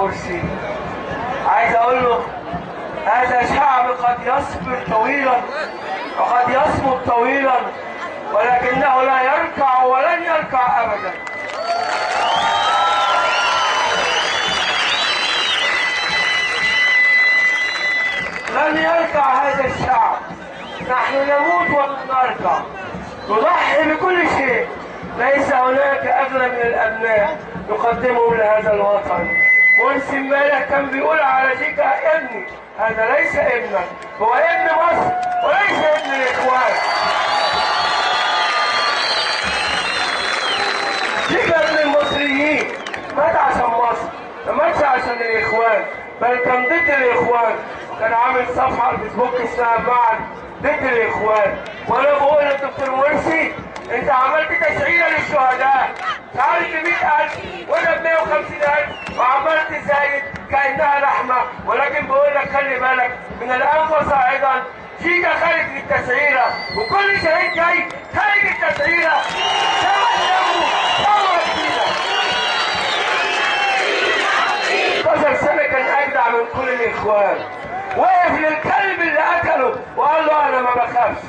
مرسي، عايز اقول له هذا شعب قد يصبر طويلا وقد يصمت طويلا، ولكنه لا يركع ولن يركع ابدا. لن يركع هذا الشعب. نحن نموت ولن نركع، نضحي بكل شيء. ليس هناك اغلى من الابناء نقدمهم لهذا الوطن. مرسي امبارح كان بيقول على شيكا ابني، هذا ليس ابنك، هو ابن مصر وليس ابن الاخوان. شيكا ابن المصريين، مات عشان مصر، ما ماتش عشان الاخوان، بل كان ضد الاخوان. كان عامل صفحة على الفيسبوك اسمها بعد ضد الاخوان. وانا بقول للدكتور مرسي انت عملت تسعيره للشهداء، سعرت ب 100,000 وانا ب 150,000 وعمال تزايد كانها لحمه، ولكن بقول لك خلي بالك من الان وصاعدا شيكا خارج للتسعيره، وكل شهيد جاي خارج التسعيره. ثمن دمه ثورة جديدة. 16 سنة كان اجدع من كل الاخوان، وقف للكلب اللي قتله وقال له انا ما بخافش.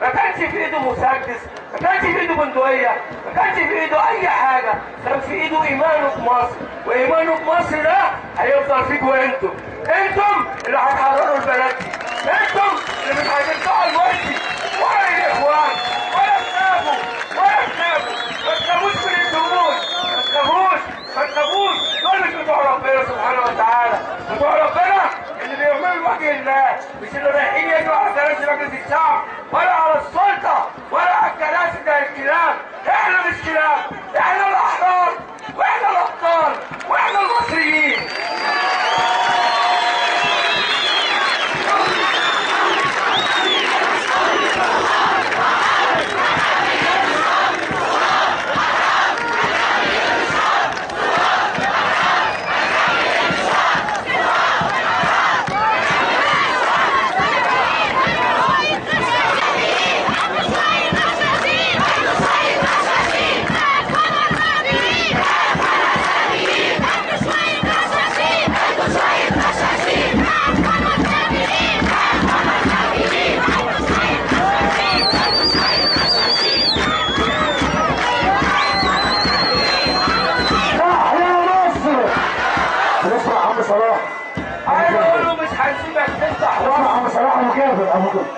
ما كانش في ايده مسدس، ما كانش في ايده بندقية، ما كانش في ايده اي حاجة، كان في ايده ايمانه بمصر، وايمانه بمصر ده هيفضل فيكم انتم، انتم اللي هتحرروا البلد دي، انتم اللي مش هترجعوا لمرسي ولا الاخوان ولا تخافوا ولا تخافوا، ما تخافوش من الدهون، ما تخافوش ما تخافوش، دول مش بتوع ربنا سبحانه وتعالى، بتوع ربنا اللي بيعملوا لوجه الله، مش اللي رايحين يجروا على كراسي مجلس الشعب ولا على السلطة ولا على الكراسي زي الكلاب. احنا مش كلاب، احنا الاحرار واحنا الابطال واحنا المصريين.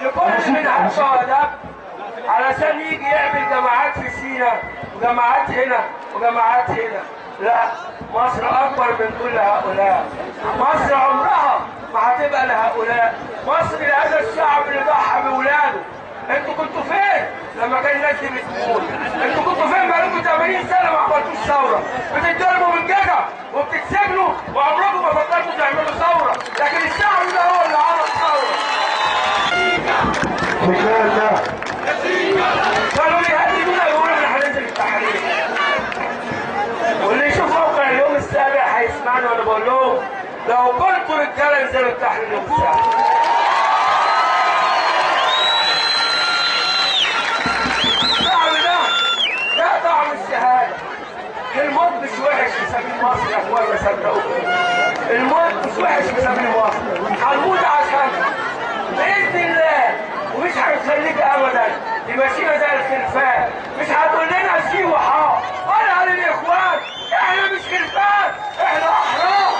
لكل من هب علشان يجي يعمل جماعات في سينا وجماعات هنا وجماعات هنا. لا، مصر اكبر من كل هؤلاء. مصر عمرها ما هتبقى لهؤلاء. مصر لهذا الشعب اللي ضحى باولاده. انتوا كنتوا فين لما كان الناس دي بتموت؟ انتوا كنتوا فين؟ بقالكم 80 سنة ما عملتوش ثورة، بتتضربوا بالجزم وبتتسجنوا وعمركم ما فكرتوا تعملوا ثورة، لكن الشعب ده هو اللي عمل ثورة. كانوا بيهددونا يقولوا احنا هننزل التحرير. واللي يشوف موقع اليوم السابع هيسمعني وانا بقول لهم لو كنتوا رجاله انزلوا التحرير اليوم السابع. الشعب ده طعم الشهادة. الموت مش وحش في سبيل مصر يا اخوانا، صدقوني. الموت مش وحش في سبيل مصر، هنموت عشانها باذن الله، ومش هنخليك ابدا تمشينا زي الخلفان، مش هتقول لنا شي وحا ولا للاخوان، احنا مش خلفان، احنا احرار.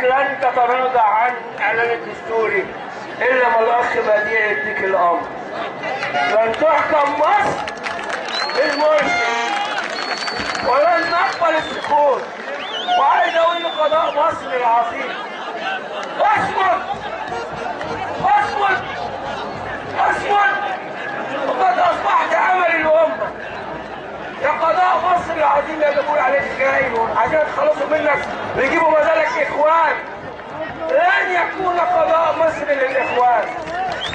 لن تتراجع عن اعلان الدستوري الا ما الاخ بديع يديك الامر. لن تحكم مصر بالمرسي ولن نقبل السقوط. وعايز اقول لقضاء مصر العظيم اصمت اصمت اصمت، وقد اصبحت امل الامة. يا قضاء مصر العظيم اللي بيقول عليك خاين عشان يتخلصوا منك ويجيبوا بدلك اخوان. لن يكون قضاء مصر للاخوان.